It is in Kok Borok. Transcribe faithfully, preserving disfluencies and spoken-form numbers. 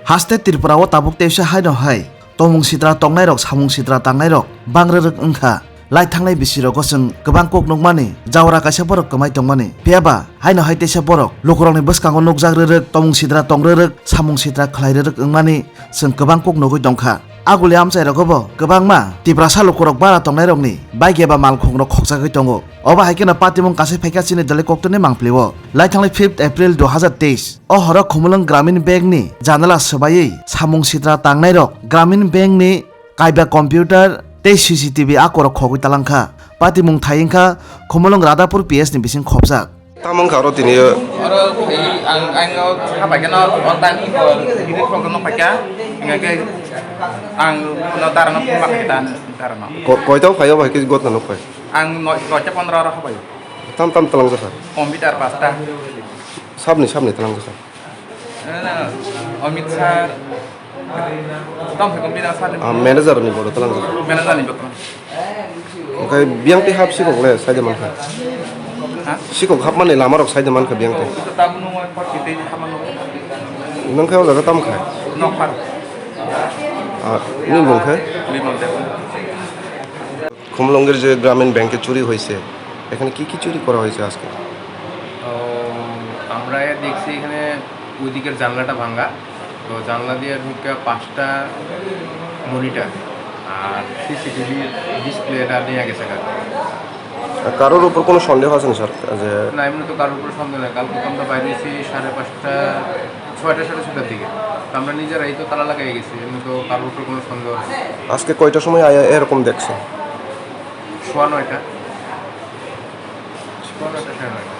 Haste Tripura o tabuk teisa haino hai tongmung sitra tongnairok, samung sitra tangnairok bang rwrwk wngkha. Lai thangnai bisirogo chwng kwbang kok nukmani, jawra kaisa borok kwmai tongmani. Phiyaba haino hai teisa borok lukurokni bwskango nukjak rwrwk, tongmung sitra tong rwrwk, samung sitra khlai rwrwk wngmani chwng kwbang kok nugwi tongkha. Aguli amchairogo bo kwbangma Tiprasa lukurok bara tongnairokni bike eba malkhungrok khokjagwi tongo. Obo hai kheno patimung kasai phaikha chini dole koktwni mangpili o. Lai thangnai fifth April dui hazar teis. O horo Khumulwng Gramin Bank ni janala swbaiwi samung sitra tangnairok Gramin Bank ni kaiba computer tei C C T V akorok khogwi talangkha. Patimung thai wngkha Khumulwng Radhapur P S ni bising khopjak. Tamo wngkha oro tini o. Oro phai ang, ang o saha bai kheno on time ko gidi ko no paikha. Engke ang no darano phone ma khaita darano. Ko-, koita o phaio bai khe gotna nuk pai? Ang noi, noita pondro oro habai. Tam tam talang jakha. Computer pasta. Sabni, sabni talang jakha. Eh, Amit Sir. Tong phai computer sa. Ah, manager ni bodo talang jakha. Manager ni bodo. Oke, biang ti hap sikok le saide mankha. Ha? Sikok hap mani lama rok saide mankha biang ti. Kita tamu nunggu, kita ini sama nunggu. Nang khe o jaga tam khai? Nok par. Ah, ni mung khe? Ni mung khe. খুমলঙ্গের যে গ্রামীণ ব্যাংকে চুরি হয়েছে, এখানে কি কি চুরি করা হয়েছে আজকে? তো আমরা দেখছি এখানে ওইদিকের জানলাটা ভাঙা, তো জানলা দিয়ে ঢুকে পাঁচটা মনিটর আর সিসিটিভি ডিসপ্লেটা নিয়ে গেছে কালকে। আর কারোর উপর কোনো সন্দেহ আছে না স্যার? যে না, এমনি তো কারোর উপর সন্দেহ নেই। কালকে তো আমরা বাইরে এসেছি সাড়ে পাঁচটা, ছয়টা, সাড়ে ছয়টার দিকে। তো আমরা নিজেরাই তো তালা লাগাই গেছি, এমনি তো কারোর উপর কোনো সন্দেহ নেই। আজকে কয়টার সময় আয়া এরকম দেখছেন? সোয়া নয়টা। সোয়া নয়টা, সাড়ে নয়টা।